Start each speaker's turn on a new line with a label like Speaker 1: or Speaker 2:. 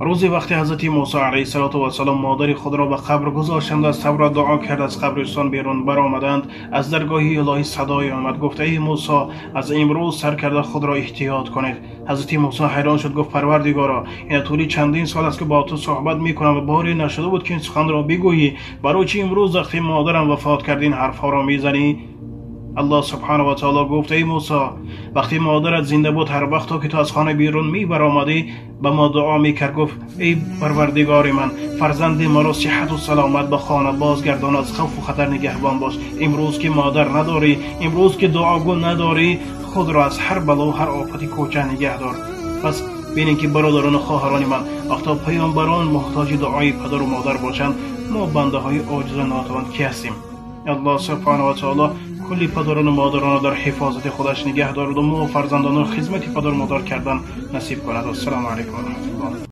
Speaker 1: Рӯзе вақте ҳазрати Мусо алайҳиссалоту вассалом модари худро ба қабр гузоштанд, аз Таврот дуо кард, аз қабристон берун баромаданд, аз даргоҳи илоҳӣ садое омад, гуфт: эй Мусо, аз имрӯз сар карда худро эҳтиёт кунед. Ҳазрати Мусо ҳайрон шуд, гуфт: Парвардигоро, ин тӯли чандин сол аст, ки бо ту суҳбат мекунам ва боре нашуда буд, ки ин суханро бигӯӣ. Барои чӣ имрӯз вақте модарам вафот кард, ин ҳарфҳоро мезанӣ? Аллоҳ субҳанаҳу ва таоло гуфт: эй Мусо, вақте модарат зинда буд, ҳар вақто ки ту аз хона берун мебаромадӣ, ба мо дуо мекард, гуфт: эй Парвардигори ман, фарзанди маро сиҳату саломат ба хона бозгардон, аз хавфу хатар нигаҳбон бош. Имрӯз ки модар надорӣ, имрӯз ки дуогӯ надорӣ, худро аз ҳар бало, ҳар офати кӯча нигаҳ дор. Пас бинем, ки бародарону хоҳарони ман, вақто паёмбарон муҳтоҷи дуои падару модар бошанд, мо бандаҳои оҷизу нотавон ки ҳастем? Аллоҳ субҳанаҳу ва таоло кулли падарону модаронро дар ҳифозати худаш нигаҳ дорад ва мо фарзандонро хизмати падару модар кардан насиб кунад. Ассалому алайкум ва раҳматуллоҳ.